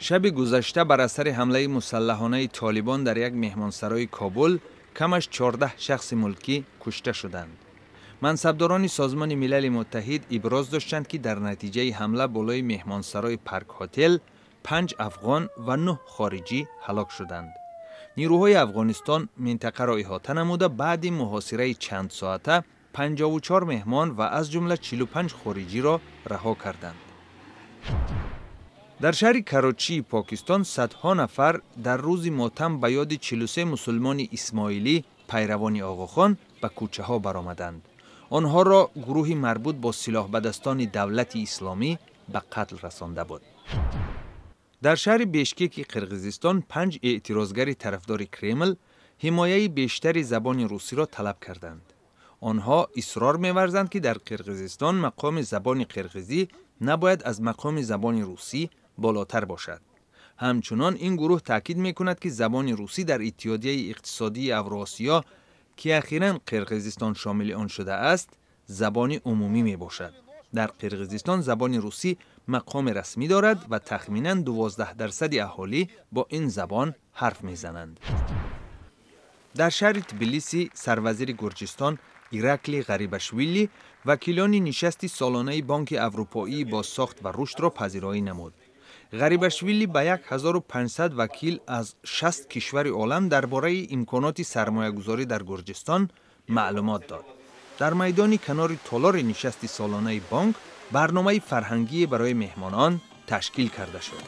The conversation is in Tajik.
Шаби гузашта бар асари ҳамлаи мусаллаҳонаи Толибон дар як меҳмонсарои Кобул камаш 14 шахси мулкӣ кушта шуданд. Мансабдорони Созмони Милали Муттаҳид иброз доштанд, ки дар натиҷаи ҳамла болои меҳмонсарои Парк Ҳотел панҷ афғон ва нӯҳ хориҷӣ ҳалок шуданд. Нирӯҳои Афғонистон минтақаро иҳота намуда, баъди муҳосираи чандсоата 54 меҳмон ва аз ҷумла 45 хориҷиро раҳо карданд. Дар шаҳри Карочии Покистон садҳо нафар дар рӯзи мотам ба ёди 43 мусулмони исмоилӣ, пайравони Оғохон, ба кӯчаҳо баромаданд. Онҳоро гурӯҳи марбут бо силоҳбадастони Давлати Исломӣ ба қатл расонда буд. Дар шаҳри Бешкеки Қирғизистон панҷ эътирозгари тарафдори Кремл ҳимояи бештари забони русиро талаб карданд. Онҳо исрор меварзанд, ки дар Қирғизистон мақоми забони қирғизӣ набояд аз мақоми забони русӣ болотар бошад. Ҳамчунон ин гурӯҳ таъкид мекунад, ки забони русӣ дар Иттиҳодияи Иқтисодии Авроосиё, ки ахиран Қирғизистон шомили он шудааст, забони умумӣ мебошад. Дар Қирғизистон забони русӣ мақоми расмӣ дорад ва тахминан 12 дарсади аҳолӣ бо ин забон ҳарф мезананд. Дар шаҳри Тбилиси сарвазири Гурҷистон Иракли Ғарибашвили вакилони нишасти солонаи Бонки Аврупоии Бозсохт ва Рушдро пазироӣ намуд. Ғарибашвили ба 1500 вакил аз 60 кишвари олам дар бораи имконоти сармоягузорӣ дар Гурҷистон маълумот дод. Дар майдони канори толори нишасти солонаи бонк барномаи фарҳангие барои меҳмонон ташкил карда шуд.